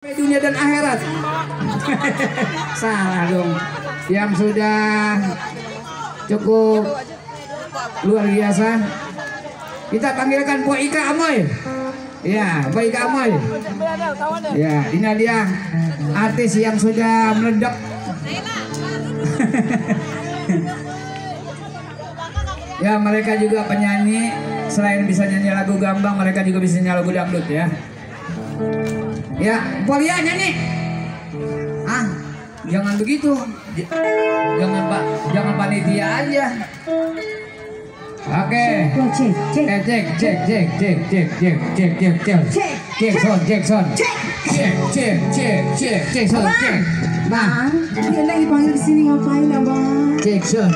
dunia dan akhirat. Salah dong. Yang sudah cukup luar biasa. Kita panggilkan Bu Ika Amoy. Ya, Bu Ika Amoy. Ya, ini dia artis yang sudah meledak. Ya, mereka juga penyanyi. Selain bisa nyanyi lagu gambang, mereka juga bisa nyanyi lagu dangdut ya. Ya, Polia nyanyi. Ah, jangan begitu. Jangan panitia aja. Oke. Jackson. Nah, dia lagi panggil sini ngapain abang? Jackson.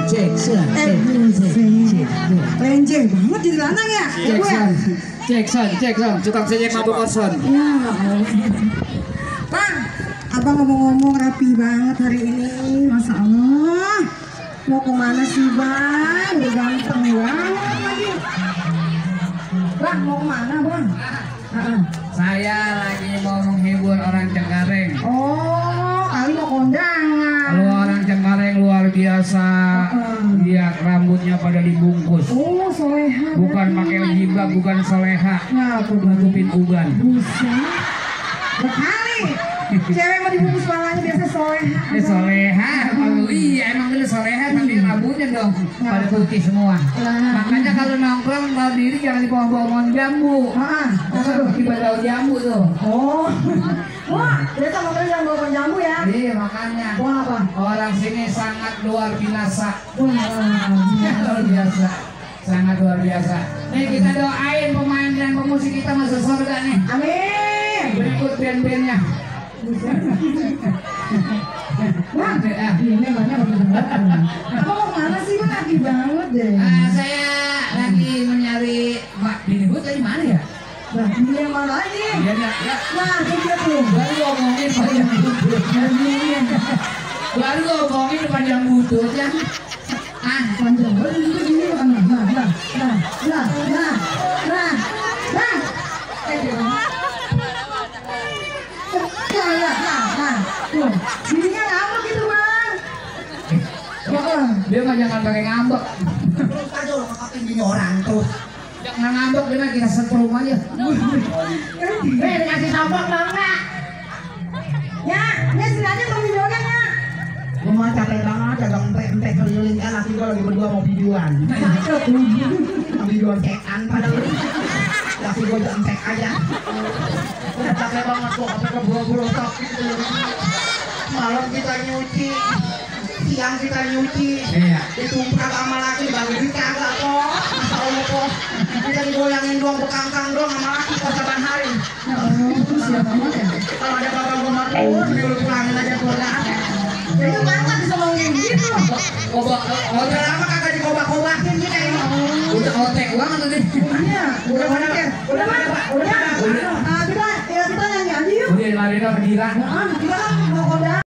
Renjeng banget jadi lanang ya? Jackson, tukang sejek mabuk kosong. Ya, Bang, abang ngomong-ngomong rapi banget hari ini. Masya Allah. Mau kemana sih bang? Udah ganteng banget lagi. Bang, mau kemana bang? Saya lagi mau menghibur orang Cengkareng. Oh, kali mau kondangan. Kalau orang Cengkareng luar biasa, dia rambutnya pada dibungkus. Oh, soleha. Bukan pakai jilbab, bukan soleha. Nah, Nutupin uban. bisa. Berkali. Cewek mau dibungkus palanya biasa soleha. Soleha, iya emang bener soleha, tapi rambutnya dong pada putih semua. Makanya kalau nongkrong bawa diri jangan dibawa-bawa jambu. Tiba daun jambu tuh. Oh, wah, ternyata makanya jangan bawa jambu ya. Iya makanya. Wah apa? Orang sini sangat luar biasa. Wah, Luar biasa. Sangat luar biasa. Nih kita doain pemain dan pemusik kita masuk surga nih. amin. Berikut band-bandnya. Wah, ini banyak banget. Apa mau kemana sih bang? Rapi banget deh. Saya lagi mencari Pak Dinihut dari mana ya? Nah, ini yang mana lagi? Ya. Nah, dia tuh. Baru ngomongin panjang butut. Baru ngomongin panjang butut ya. Panjang banget juga gini. Nah. Sininya ngambek gitu bang. Dia mah jangan pakai ngambek. Terus aja lo ngakatin bini orang terus. Jangan ngambek, dia mah kita setrum aja. Dikasih sambal bangga. Ya, sini aja mau videonya ya. Gue mah capek banget jaga empek keliling kan laki gue lagi berdua mau videoan. Mau videoan cekan padahal laki gue aja empek aja. Udah capek banget gue sampai ke buru-buru sakit. Malam kita nyuci, siang kita nyuci. Iya. Ditumprak sama laki bagi duit kagak kok. Masa Allah kok. Kita digoyangin doang bekangkang doang sama laki kok saban hari. Siapa banget ya? Kalau ada bapak gue martur, dulu pulangin aja keluarga. Itu mantap bisa ngomongin gitu. Udah lama kagak dikobak-kobakin kita ini. Udah otek banget tadi. Iya, Udah pada kita nyanyi aja yuk. Udah lari dah berdiri. Kita kan mau kondangan.